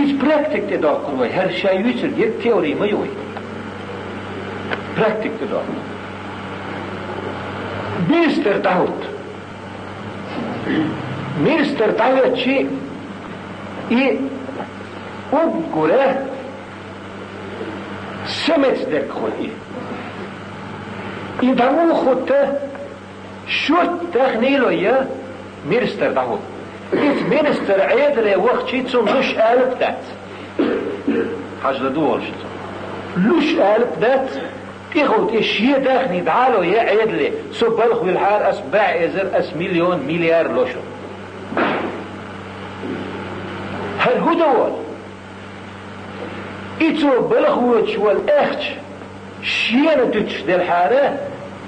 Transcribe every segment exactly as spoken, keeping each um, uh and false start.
Иза практика тӀе доккхур вай, хӀара ша юьйцург ерг теори ма ю вай. Практика тӀе доккхур. Министр дӀахӀутту. Министр дӀахӀоьттича, и уггара самец дерг хуьлу и. И дӀа муха хӀутту, шуьртта дахнийла я, министр дӀахӀутту. Иза министр Ӏедале вахча, цунна луш алап дац. Хьажа ду волуш цо. Луш алап дац, тӀехула тӀе шен дахний дӀало я Ӏедале. Со балха вилхьара, ас бӀе эзар, ас миллион, миллиард ло шуна. ХӀара хӀун дан волу? И цо балха воьдуш волу ахча шена дуьтуш делхьара,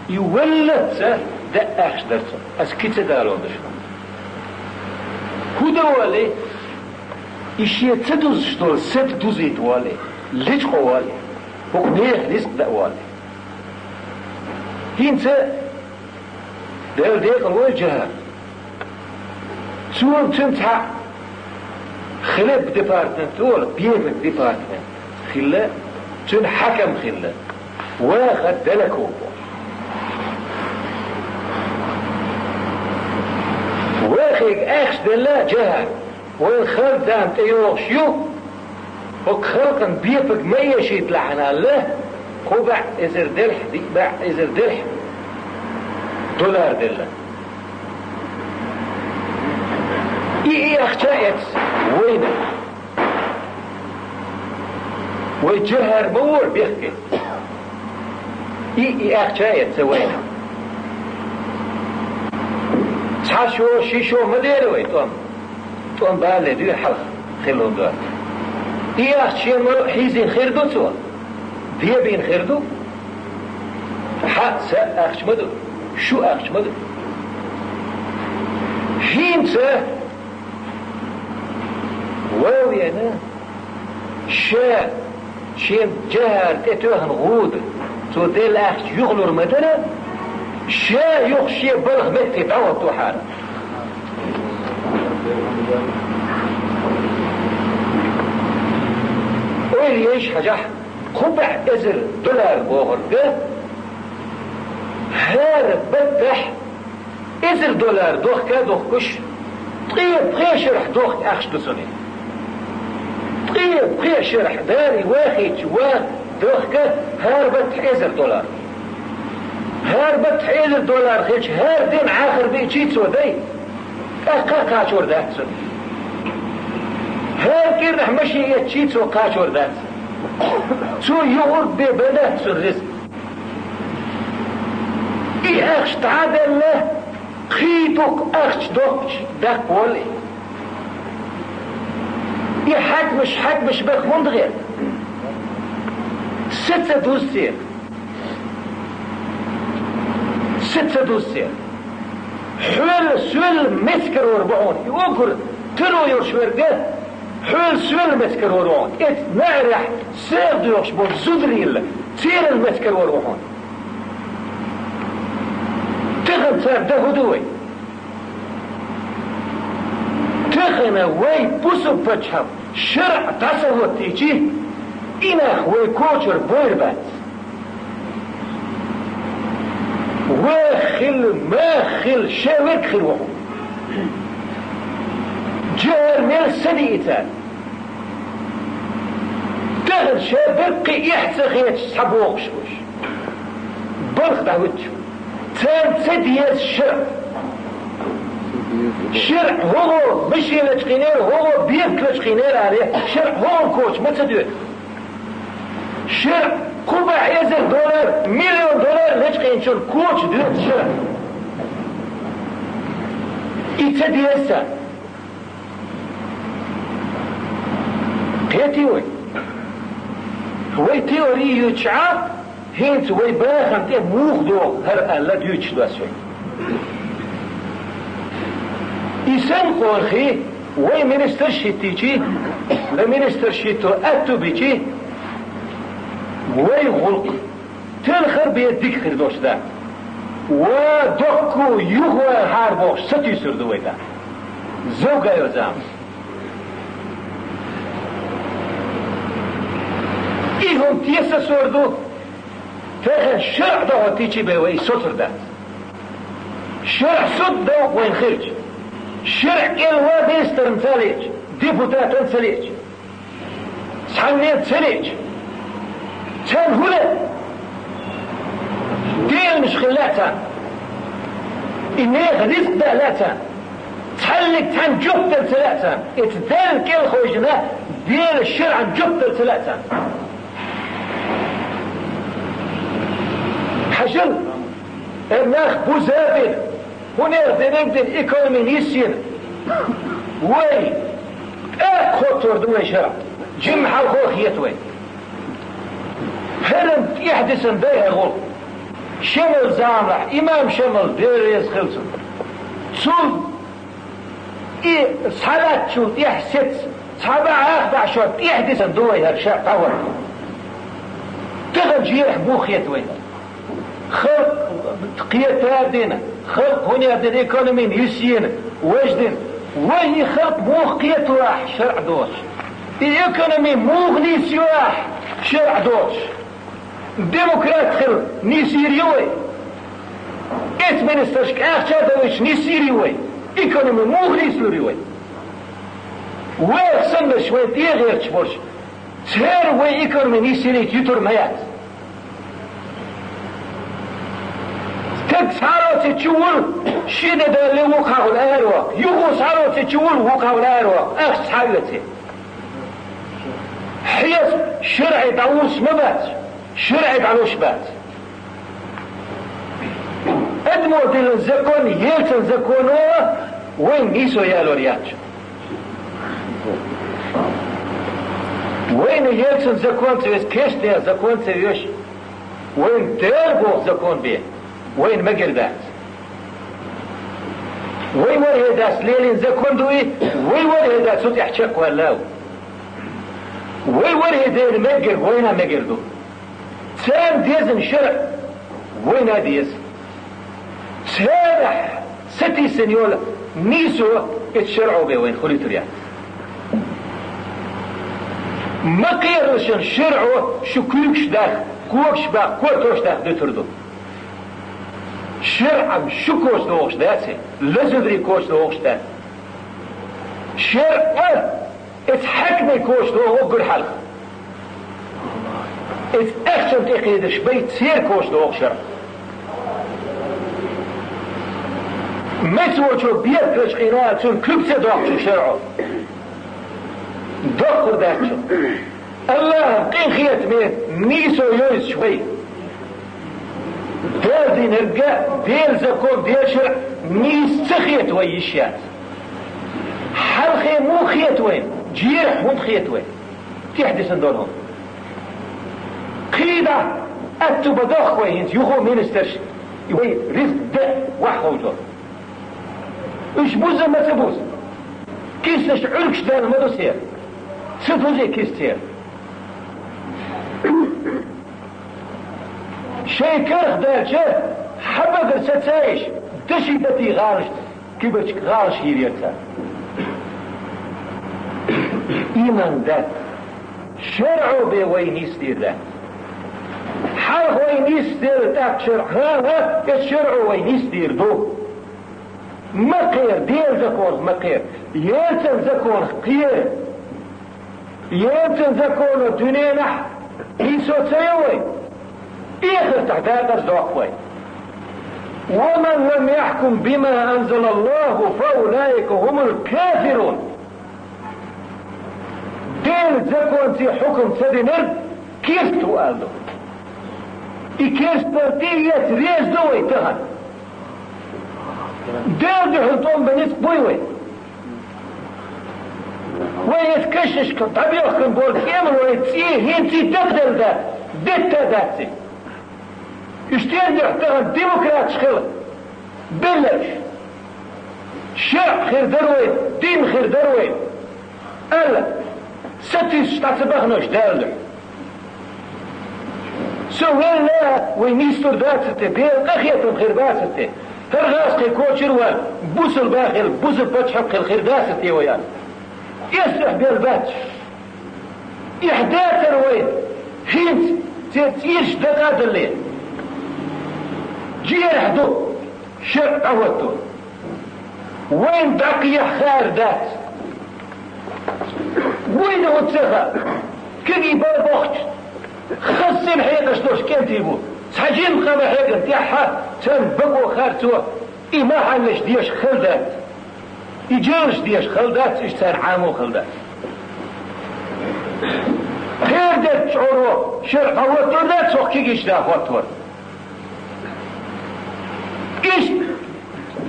и валлалц а даьа ахча дара цо. Ас кхин ца дало ду шуна. ХӀун дан волий? И шен ца дузуш долу сату дузийта волий, лечкъо волий, хӀокху нехан рицкъ даа волий. ХӀинца Дала декъала войла Джохар. Цо, цуьнан цхьаъ хлеб департамент олу, бепиг департамент хилла, цуьнан хьаькам хилла. Ваха Далаков бохуш. Вахийга ахча делла Джохар. Вайн хардам тӀейогӀуш ю, хӀокху халкъана бепиг ма эшийта лахьана аьлла, кхо бӀе эзар делахь, диъ бӀе эзар делахь доллар делла. И, и ахча эцна вайна. Вай Джохар ма вора бехке. И, и ахча эцна вайна. Цхьа шо, ши шо ма дера вай тӀом. ТӀом балале дуьйна хьалха хилла ду. И ахча шен ма хьийзина хир ду цо. Дебийна хир ду. Хьаъ, са ахча ма ду. Шу ахча ма ду. ХӀинца вовена ша шен Джохар тӀетоьхна гӀуда, цо делла ахча юхалур ма дара, ша юха шен балха метте дӀахӀоттахьара. Ойла еш хьажахь, кхо бӀе эзар доллар бохург, хӀара баттахь эзар доллар дохка а дохкуш, ткъе пхи шарахь дохка ахча ду цунна. Ткъе пхи шарахь, Дала вахийча ван дохка хӀара баттахь эзар доллар. ХӀара баттахь эзар доллар хилча, хӀара ден Ӏахар биъчий цо дай, тӀаккха а кхачор дац цунна. ХӀара кӀирнахь машен эцчий цо кхачор дац. Цо юхург бен бен дац цунна ризкъ. И ахча дӀа а делла, кхин дукха ахча доккхуш даккха воллу и. И хьаькамаш, хьаькамаш баха хӀунда гӀерта? Са ца дуза церан? Са ца дуза церан? Хьоьлла, соьлла мецкарор бу хьуна. И уггар таро йолуш верг а, хьоьлла, соьлла мецкарор ву хьуна. Эцу наӀарехь сагӀа доьхуш болу зударийла, церан мецкарор ву хьуна. Тахана цара дан хӀун ду вай? Тахана вай бусу пачхьалкх шарӀ дӀа ца хӀоттийчи, и нах вай кочара бойр бац. Ваха хилла, маха хилла, шен верг хир ву хьуна. Джохар мел са диъи цара. Тахана ша берккхий эхь ца хеташ схьабогӀуш бу уьш. Балха дӀахӀуьттуш. Царна ца деза шарӀ. ШарӀ хӀокхо машен лачкъийнера, хӀокхо бепиг лачкъийнера аьлла, шарӀ хӀокхо коча ма ца доьду. ШарӀ кхо бӀе эзар доллар, миллион доллар лачкъийначун коча доьду шарӀ. И ца деза царна. Кхетий вай? Вай теори юьйцуш Ӏа, хӀинца вай бахам тӀе муха догӀу хӀара аьлла дуьйцуш ду ас вай. И санна кхорхий, вай министрш хӀиттийчи, ла министрш хӀитто аьтту бичи, вай гӀуллакх телхар бен дика хир долуш дац. Ва доккху юхавала хьара бохуш сатуьйсур ду вай да. Зовгайо зама. хӀума тесасор ду, тахан шарӀ дӀахо тийча бе вай соцур дац. ШарӀ суд дов вайн хилча, шарӀ кӀел ва министран ца леча, депутатан ца леча, цхьанне ца леча, царна хӀуна деламаш хилла царна, и нехан ризкъ даьла царна, цхьаннега цхьанна жоп дала ца лаьа царна, эца Далла кӀел хойжина, Делан шарӀан жоп дала ца лаьа царна. Хьажал, э, нах буза бина, хӀунех диниг дина, экономи нисйина. Вай тӀаккха хоттур ду вай шарӀ. Жимма хьалхо хета вай. ХӀаран тӀехьдисан дай хьа гӀулакх. Шемал заманахь имам Шемал, Дела реза хилва цунна, цул и схьалаттачул тӀехьа сецца, цхьа бӀаьха бӀаьшо тӀехьдисан ду вай хӀара шарӀ дӀавар. Тахан жерах муха хета вай? Халкъ кхета дина, халкъ хӀунех дина, экономи нисйина, важа дина. Вай и халкъ муха кхетавахь шарӀ доцуш? И экономи муха нисйохь шарӀ доцуш? Демократ хила нисйийр ю вай? Эца министрашка ахча а довлийта нисйийр ю вай? Экономи муха нислур ю вай? Вайх саннарш, вайн тӀегӀерташ болуш, цара вай экономи нисйийрийта юьтур ма яц. Стаг схьалоций чу вур, ши де далле вукхахьула араваккха. Юхо схьалоций чу вур, вукхахьула араваккха. Ахча схьаоьций. Хьеса шарӀе дӀавуссуш ма бац, шарӀе дӀалуш бац. Адамо диллина закон, Ельцин законо вайна нийсо ялор яц. Вайна Ельцин законца вес кешнех законца веш, вайна Дала боху закон бе, вайна мегар дац. Вай вархӀе дац лелийна закон ду и, вай вархӀе дац цу тӀехь чекхваьлла ву. Вай вархӀе дена мегар, вайна мегар ду. Царна дезна шарӀ вайна деза. Царах сатийсина йолу нийсо эцу шарӀо бен вайна хуьлуьйтур яц. Ма кхералшан шарӀо шу куьйгаш даха, когаш баккха, кортош даха дуьтур ду. ШарӀам шу коча догӀуш дац, лазугри коча догӀуш дац. ШарӀа Эца хьаькамийн коча догӀу уггар хьалха. Эца ахчан тӀекхийдаш бай церан коча догӀу шарӀ. Мецвочо берташ къийна цунна куьг ца доккхучу шарӀо. Доккхур дац цунна. Аллахьан къинхетаме нийсо йойзуш вай. Дала динарг а, Делан закон, Делан шарӀ нийса ца хета вай йиш яц. Хьалхе муха хета вайна? Жерах хӀунда хета вай? Тихь дисан долу хӀума. Кхийда, аьтту бан дохку вай хӀинца юхо министраш, вай ризкъ де вахьа ховжо. Уьш буза ма ца буза. Киснаш Ӏуьргаш даьлла ма ду церан. Ца дузе киса церан. Шайн карах даьлча, хьабагара ца цаьйш, даши датий гӀалаш, кибарчка гӀалаш йийр яра цара. Иман дац. ШарӀо бен вай нисдийр дац. Хьалха вай нисделла тӀаккха шарӀ, хӀан-хӀа, эцу шарӀо вай нисдийр ду. Ма кхера, Делан законах ма кхера, Ельцин законах кхера. Ельцин законо дуьненахь нийсо ца йо вай, эхартахь дакъаза доккху вай. «ومن لم يحكم بما أنزل الله فأولئك هم الكافرون». Делан законца хьукам ца динарг керст ву аьлла ду. И керстал тӀеэца реза ду вай тахана. Делан дуьхьал тӀом бан ницкъ буй вай? Вай эцу кешнашка дӀабоьхкина болу кӀемалойн цӀий хӀинций дагадевлла дац, детта а дац и. Уьш дерг дуьхьа тахана демократаш хила белларш. ШарӀ хир дара вай, дин хир дара вай аьлла, сатуьйсуш дӀа ца баханарш Дала дуьхьа. Со велла, вай нислур дацар те, Делан къахетам хир бацар те, хӀара гӀазкхий кочара ван, бусалба хила, бусалба пачхьалкх хила хир дацар те вай аьлла. Эс дуьхьа бел бац. Эхь дацара вай, ХӀинца церан цӀераш дакъа а дале, жерхьа ду шарӀ дӀахӀотто. Вайна дӀакхехьа хаар дац. Вайна оццаха кегий бала бохчу, хаза сема хьекъаш долуш кӀентий бу. Цхьа жимма къам хьегна тӀаьхьа царна бакъо харцо, и махьаннаш деша хала дац. И жиналш деша хала дац, иштта царна Ӏамо хала дац. Кхера деттачу чкъуро шарӀ дӀахӀоттор дац, хӀокху кегийчу наха хӀоттор. Иштта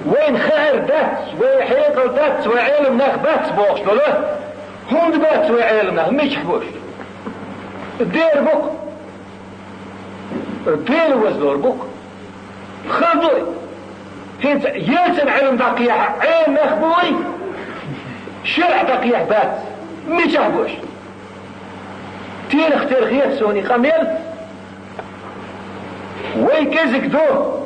вайна хаар дац, вай хьекъал дац, вай Ӏелам нах бац бохуш долу, хӀунда бац вай Ӏелам нах, мичахь бу уьш? Дера бу-кх. Дела вазлур бу-кх. Хала ду и. ХӀинца ецан Ӏилма дӀакхехьа Ӏелам нах бу вай, шарӀ дӀакхехьа бац. Мичахь бу уьш? Тенах тера хета суна и къамел. Вай кӀезиг ду,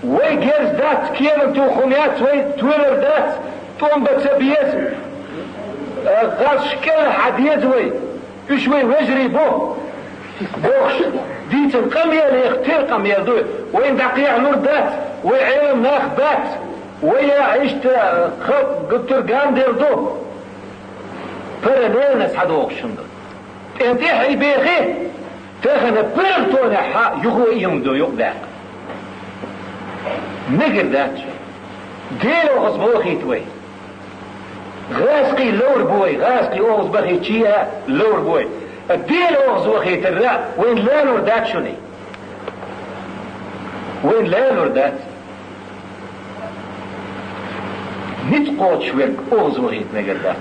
вай герз дац, кеман тухум яц, вай тоьлар дац, тӀом бан ца беза, гӀазкхаш кӀелхьа деза вай. Уьш вай вежарий бу, бохуш, дийцина къамелех тера къамел ду. Вайна дӀакхехьалур дац, вай Ӏелам нах бац, вай я иштта халкъ гуттар гамдер ду. Параллельно схьадогӀуш хӀума ду. ТӀе тӀехь и бехи, тахана паргӀатонехь юха и хӀума ду юкъадаьккха. Мегар дац. Дела оха бохийта вай. ГӀазкхий ловр бу вай, гӀазкхий оха бахийта чия ловр бу вай. Дела оха вахийтарра вайн лалур дац шуна. Вайн лалур дац. Ницкъ кхочуш верг оха вахийта мегар дац.